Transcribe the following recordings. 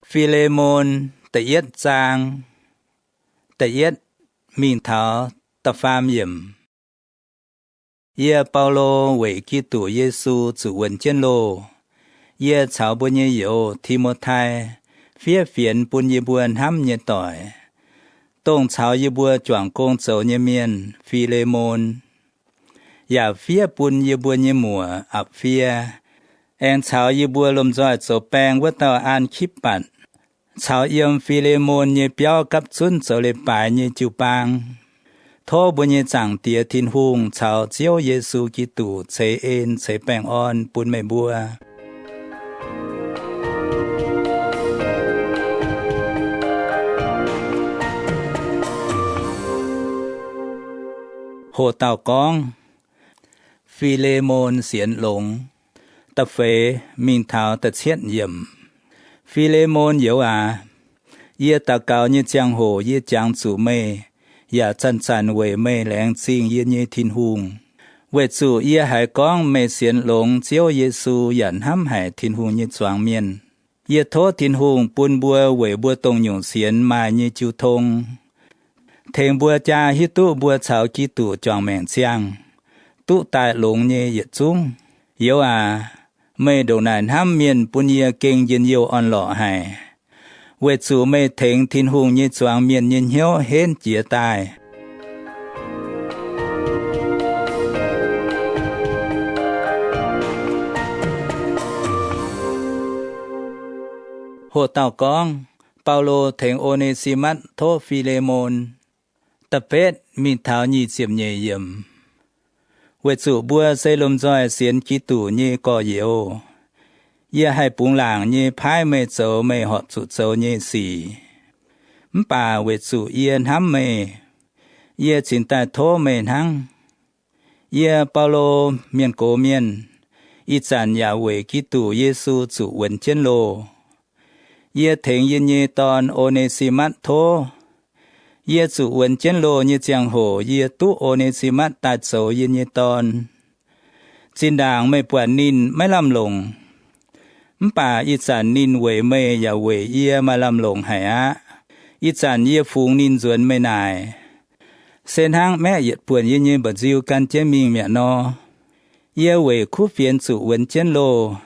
Fi^le^mon da'yietv zaang, da'yietv mingh taux da'faam yiemc. Yie, Baulo, weic Giduc Yesu zuqc wuonx jienv loh. Yie caux mbuo nyei youz, Ti^mo^tai, fiev fienx bun yie mbuo hnamv nyei doic, dongh caux yie mbuo juangc gong zoux nyei mienh, Fi^le^mon, yaac fiev bun yie mbuo nyei muoc, Apc^fie, aengx caux yie mbuo lomh nzoih zoux baeng wuov dauh, An^kipv^batc, caux yiem Fi^le^mon nyei biauv gapv zunv zoux leiz-baaix nyei jiu-baang. Tov mbuo nyei Zaangc Diex Tin-Hungh caux Ziouv Yesu Giduc ceix en ceix baengh orn bun meih mbuo. Hoc dauh gorngv, Fi^le^mon sienx longx, da'feix mingh taux da'cietv yiemc. Fi^le^mon youz aac, yie daux gaux nyei ziangh hoc yie jangx zuqc meih, yaac zanc-zanc weic meih laengz zingh yie nyei Tin-Hungh, weic zuqc yie haiz gorngv meih sienx longx Ziouv Yesu yaac hnamv haic Tin-Hungh nyei zuangx mienh. Yie tov Tin-Hungh bun mbuo weic mbuo dongh nyungc sienx maaih nyei jiu tong, tengx mbuo jaa hiuv duqv mbuo caux Giduc juangc maengc ziangh, duqv daaih longx nyei yietc zungv. Youz aac, meih ndongc naaic hnamv mienh bun yie gengh njien-youh orn-lorqc haic, weic zuqc meih tengx Tin-Hungh nyei zuangx mienh nyei hnyouv henv jiez daaih. Hoc dauh gorngv, Baulo tengx O^ne^si^matv tov Fi^le^mon. Da'betv mingh taux nyic ziepc nyeic yiemc. Weic zuqc mbuo se lomh nzoih sienx Giduc nyei gorx-youz, yie haih bungx laangc nyei paaiv meih zoux meih horpc zuqc zoux nyei sic. Mv baac weic zuqc yie hnamv meih, yie cingx daaih tov meih hnangv. Yie, Baulo, mienh gox mienh, ih zanc yaac weic Giduc Yesu zuqc wuonx jienv loh. Yie tengx yie nyei dorn, O^ne^si^matv, tov. Yie zuqc wuonx jienv loh nyei ziangh hoc yie duqv O^ne^si^matv daaih zoux yie nyei dorn. Zinh ndaangc meih buatc ninh maiv lamh longc, mv baac ih zanc ninh weic meih yaac weic yie maaih lamh longc haic aqv. Ih zanc yie fungx ninh nzuonx meih naaic, se hnangv maeqv yietc buonc yie nyei mba'nziu gan jienv mingh mi'aqv nor. Yie weic kuv fienx zuqc wuonx jienv loh,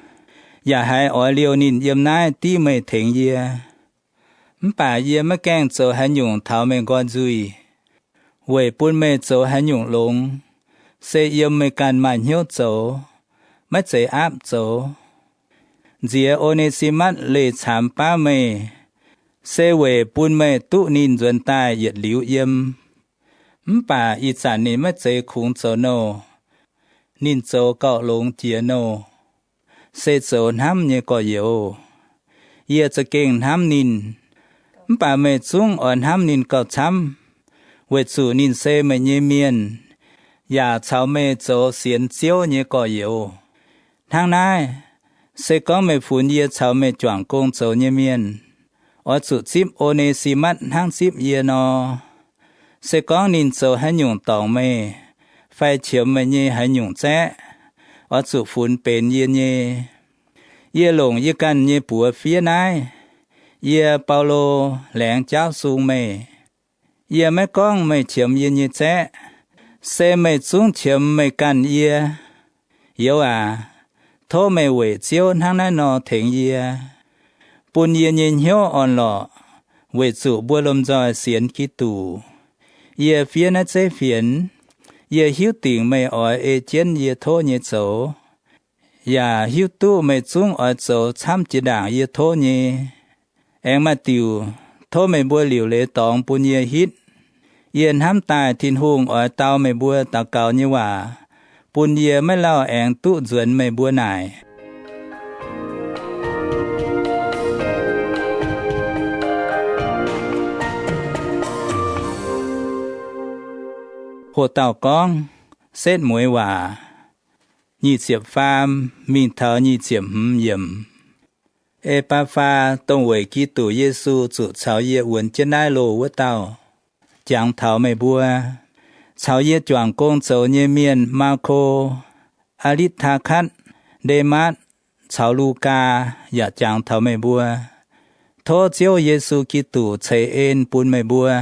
yaac haiz oix liouh ninh yiem naaiv div meih tengx yie. Mv baac yie maiv gaengh zoux haaix nyungc taux meih nqoi nzuih, weic bun meih zoux haaix nyungc longx, se yiem meih ganh maaih hnyouv zoux, maiv zeiz aapv zoux. Nziex O^ne^si^matv leih caamx baav meih, se weic bun meih duqv ninh nzuonx daaih yietc liuz yiem. Mv baac ih zanc ninh maiv zeiz kungx zoux nouh. Ninh zoux gauh longx jiex nouh, se zoux hnamv nyei gorx-youz. Yie za'gengh hnamv ninh, mv baac meih zungv oix hnamv ninh gauh camv, weic zuqc ninh se meih nyei mienh, yaac caux meih zoux sienx Ziouv nyei gorx-youz. Hnangv naaiv, se gorngv meih funx yie caux meih juangc gong zoux nyei mienh, oix zuqc zipv O^ne^si^matv hnangv zipv yie nor. Se gorngv ninh zoux haaix nyungc dorngc meih fai qiemx meih nyei haaix nyungc zaeqv, oix zuqc funx benx yie nyei. Yie longc yie ganh nyei buoz fiev naaiv. Yie, Baulo, laengz jaauv sung meih. Yie maiv gorngv meih qiemx yie nyei zaeqv, se meih zungv qiemx meih ganh yie. Youz aac, tov meih weic Ziouv hnangv naaiv nor tengx yie, bun yie nyei hnyouv orn-lorqc, weic zuqc mbuo lomh nzoih sienx Giduc. Yie fiev naaiv zeiv fienx, yie hiuv dingc meih oix ei jienv yie tov nyei zoux, yaac hiuv duqv meih zungv oix zoux camv jiex ndaangc yie tov nyei. Aengx maaih diuc, tov meih mbuo liuc leiz dorngx bun yie hitv. Yie hnamv daaih Tin-Hungh oix dau meih mbuo daux gaux nyei waac, bun yie maiv lauh aengx duqv nzuonx meih mbuo naaic. Hoc dauh gorngv, setv mueiz waac, nyic ziepc faam mingh taux nyic ziepc hmz yiemc. E^baa^faa, dongh weic Giduc Yesu zuqc caux yie wuonx jienv naaiv loh wuov dauh, jangx taux meih mbuo. Caux yie juangc gong zoux nyei mienh, Maako, Aa^litv^taa^katv, Nde^matv caux Lugaa yaac jangx taux meih mbuo. Tov Ziouv Yesu Giduc ceix en bun meih mbuo.